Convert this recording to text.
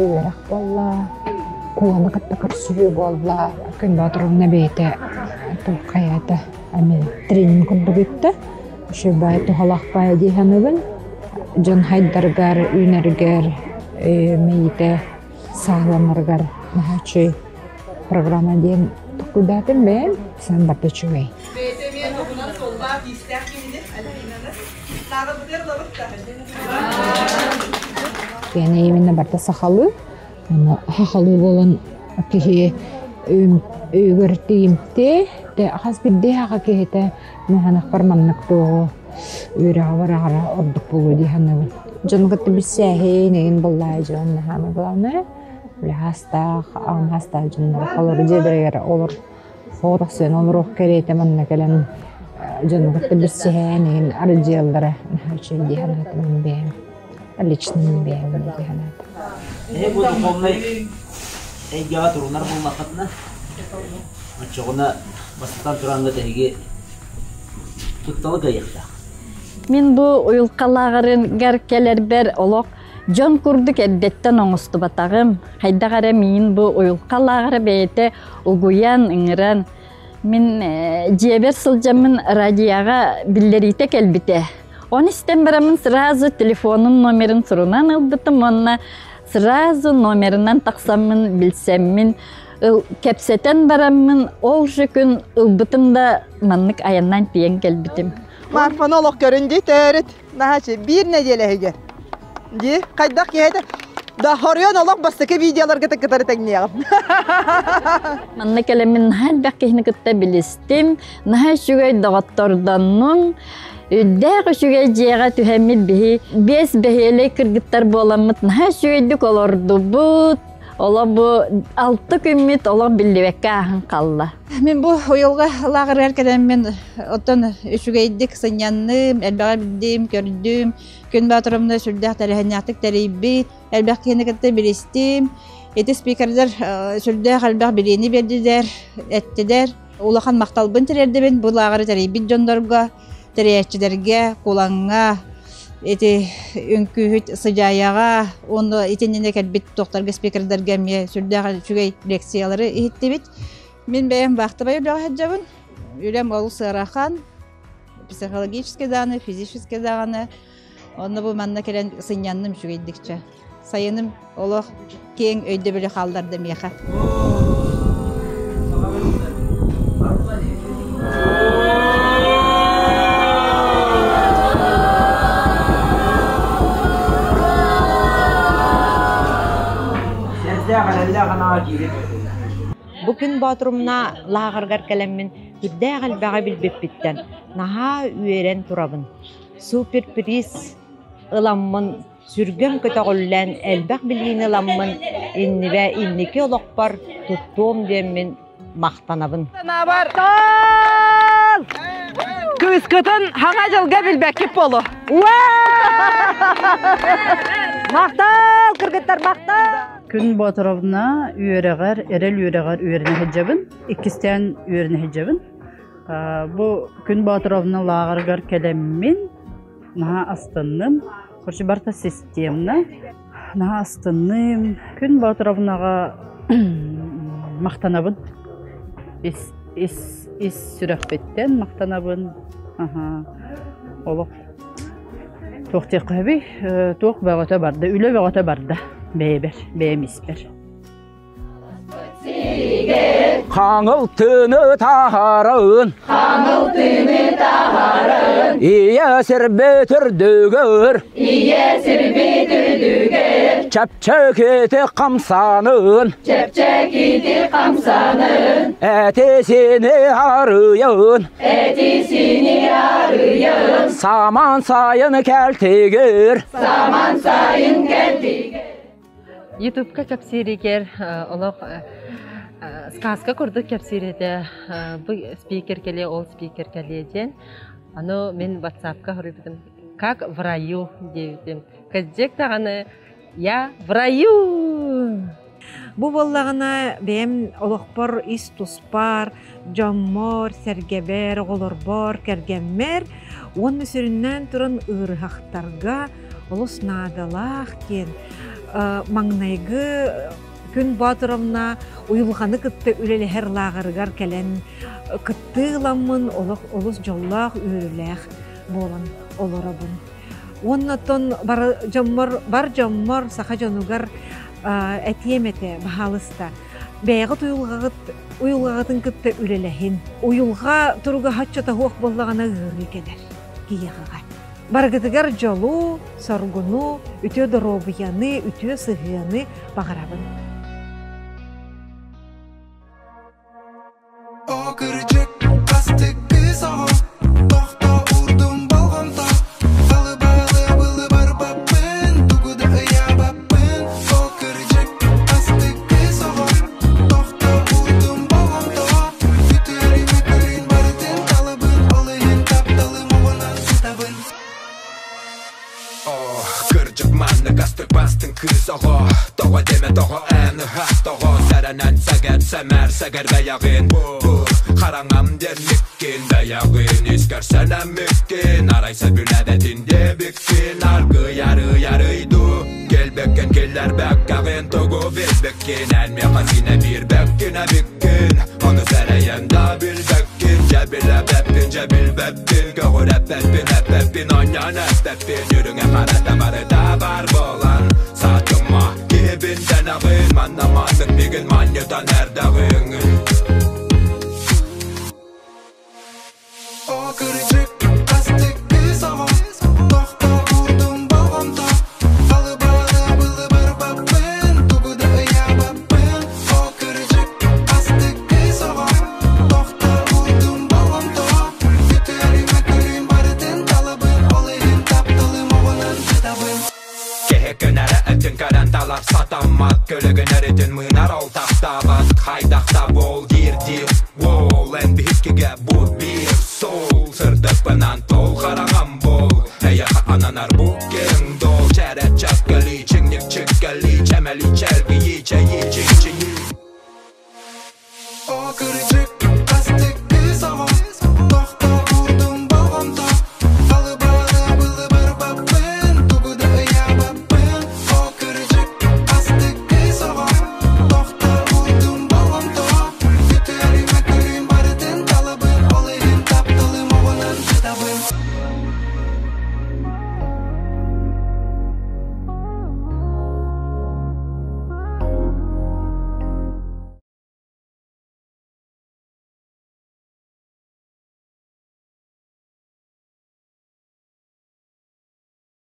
үөрэх буолла, Куону кытта көрсүһүү буолла. Күн Боотуровна бэйэтэ туох хайаата эмиэ тренинг курдук ыытта. Үчүгэй туһалаах баайа дии саныыбын. Дьон хайдарыгар, үүнэригэр, мэйиитэ сааһыланарыгар наһаа үчүгэй программа диэн толкуйдаатым бэйэм. Саам барыта үчүгэй. Бэйэтэ эмиэ туһунан суоллаах иистээх киһини Альбинаны Лааҕырбытыгар ылабыт да. Пиэнэ именно барыта сахалыы. Аны сахалыы буолан киһи өйүгэр тиийимтиэ, хас биирдии саха киһитэ маханахпар маннык туоҕу үөрэҕи бараҕара ордук буолуо дии саныыбын. Дьону кытта билсээһин, эҥин буоллаҕа дьон наһаа главное үлэһаастаах, аҕамһаастаах дьоннор олору дьиэлэригэр олор соҕотохсуйан олоруох кэриэтэ манна кэлэн дьону кытта билсиһэн эҥин арылдьыйаллара наһаа үчүгэй дии санаатым мин бэйэм. Лично мин бэйэм дии санаатым. Эһи бу духовнай эйгэҕэ турунар буоллаххытына, оччоҕуна бастатан тураҥҥыт эһиги тутталы кыайыахтаах. Мин бу уйулҕалааҕарыгар кэлэрбэр олох дьон курдук эрдэттэн оҥостубатаҕым. Хайдах эрэ миин бу уйулҕалааҕара бэйэтэ угуйан, ыҥыран мин дьиэбэр сылдьаммын радиоҕа биллэриитэ кэлбитэ. Оны истэн бараммын сразу телефонун номерын сурунан ылбытым уонна сразу номерынан тахсаммын билсэммин кэпсэтэн бараммын ол же күн ылбытым да маннык айаннаан тиийэн кэлбитим. Марфаны олох көрүн дии төрүт наһаачы биир нэдиэлэ иһигэр дии хайдах киһи да хоруйан олох бастакы видеоларга кытары тэҥниэҕим. Манна кэлэммин наһаа элбэх киһини кытта билистим, наһаа үчүгэй доҕоттордоннум. Үрдээх үчүгэй дьиэҕэ түһэммит биһи биэс бэһиэлэй кыргыттар буоламмыт наһаа үчүгэйдик олордубут. Олох бу алты күммүт олох биллибэккэ ааһан хаалла. Мин бу уйулҕа лааҕырыгар кэлэммин оттон үчүгэйдик сынньанным, элбэҕи билдим, көрдүм. Күн Боотуровна сүрдээх тэрээһиннээхтик тэрийбит, элбэх киһини кытта билистим. Ити спикердэр сүрдээх элбэх билиини биэрдилэр, эттилэр. Улахан махталбын тириэрдэбин бу лааҕыры тэрийбит дьоннорго, тэрийээччилэргэ, Кулаҥҥа, ити үҥкүүһүт Сыдьаайаҕа уонна итиннинэ кэлбит туохтарга спикердэргэ эмиэ сүрдээх үчүгэй лекциялары иһиттибит. Мин бэйэм вахтовай үлэҕэ сылдьабын. Үлэм олус ыарахан, психологически даҕаны, физически даҕаны. Онно бу манна кэлэн сынньанным үчүгэйдикчэ. Сайыным олох киэҥ өйдөбүлү хаалларда миэхэ. Бу күн Боотурумна лааҕырыгар кэлэммин сүрдээх элбэҕи билбиппиттэн наһаа үөрэн турабын. Суперприз ыламмын сүргэм көтөҕүллэн, элбэх билиини ыламмын, иннибэ инники олохпор туттуом диэммин махтанабын. Санаабар кыыскытын хаҥа дьылга билбэккит болу. Махтал, кыргыттар, махтал! Күн Боотуровна үөрэҕэр, эрэл үөрэҕэр үөрэнэ сылдьабын. Иккистээн үөрэнэ сылдьабын. Бу Күн Боотуровна лааҕырыгар кэлэммин Наһаа астынным. Короче, барыта системно. Наһаа астынным. Күн Боотуровнаҕа махтанабын. Ис, ис, ис сүрэхпиттэн махтанабын. Аха. Олох туох диэххэ сөбүй? Туох бөҕөтө барда, үлэ бөҕөтө барда бэйэбэр, бэйэм испэр. Хаҥыл тыыны таһааран Хаҥыл тыыны таһааран Ийэ сирбит үрдүгэр Ийэ сирбит үрдүгэр Чэпчэкити хамсанын Чэпчэкити хамсанын Эти-сини арыйын Эти-сини арыйын Саман сайын кэлтигир Саман сайын кэлтигир Ютубка кэпсииригэр олох сказка курдук кэпсиир этэ. Бу спикер кэлиэ, ол спикер кэлиэ диэн. Аны мин ватсапка хоруйбутум как в раю диэбитим. Кырдьык даҕаны я в раю! Бу буоллаҕына бэйэм олохпор ис туспар, дьоммор, сэргэбэр, оҕолорбор, кэргэммэр уонна сүрүннээн туран ыарыһахтарга олус наадалаах диэн. Маҥнайгы Күн Боотуровна уйулҕаны кытта үлэлэһэр лааҕырыгар кэлэн кыттыы ыламмын олох олус дьоллоох, үөрүүлээх буолан олоробун. Уонна оттон бар дьоммор, бар дьоммор, саха дьонугар этиэм этэ, баһаалыста. Бэйэҕит уйулҕаҕыт уйулҕаҕытын кытта үлэлэһин. Уйулҕа туруга соччото суох буоллаҕына ыарыы кэлэр киһиэхэҕэ. Барыгытыгар дьолу, соргуну, үтүө доруобуйаны, үтүө сыһыаны баҕарабын. О кырдьык астык кыыс оҕо тохто уурдум болҕомто Алы-балы былы барбаппын тугу да ыйаабаппын О кырдьык астык кыыс оҕо тохто уурдум болҕомто Үтүөрүмэ көрүн барытын талабын ол иһин тапталым оҕунан сытабын О, кырдьык маннык астык бастыҥ кыыс оҕо Тоҕо диэмэ тоҕо эн ыһаах тоҕо Сэрэнэн сэгэр сэмээр сэгэр бэйэҕин Бу хараҥам диэн миккин бэйэҕин Искэр сэнэммиккин Арай сөбүлээбэтин диэбиккин Аргыый арый арый дуу Кэлбэккин киллэрбэккэҕин Тугу билбиккин Эн миэхэ синэ биирбэккин эбиккин Ону сэрэйэн да билбэккин Дьэ билэбэппин дьэ билбэппин Көҕүрэппэппин эппэппин Онньон эппэппин Үрүҥэ харата барыта бар буолан Саатыма киһибин дэнэҕин Манна маннык мигин манньытан эрдэҕиҥ О кырдьык астык кыыс оҕо тохто уурдум болҕомто Алы-балы былы барбаппын тугу да ыйаабаппын О кырдьык астык кыыс оҕо тохто уурдум болҕомто Үтүөрүмэ көрүүм барытын талабын ол иһин тапталым оҕунан сытабын Киһи көнөрө өттүн көрөн талар сатаммат Көлөгүн өрүтүн мыынар ол тахтаабат Хайдах да буол диир диир Уол эн биһиккигэ бу биир суол Сырдыкпынан тол хараҥам буол Эйэхэ ананар бу киэҥ дуол Чэрэ чэккэли чиҥник чиккэли Чэмэли чэлгийи чэйи чиҥчиҥи О кырдьык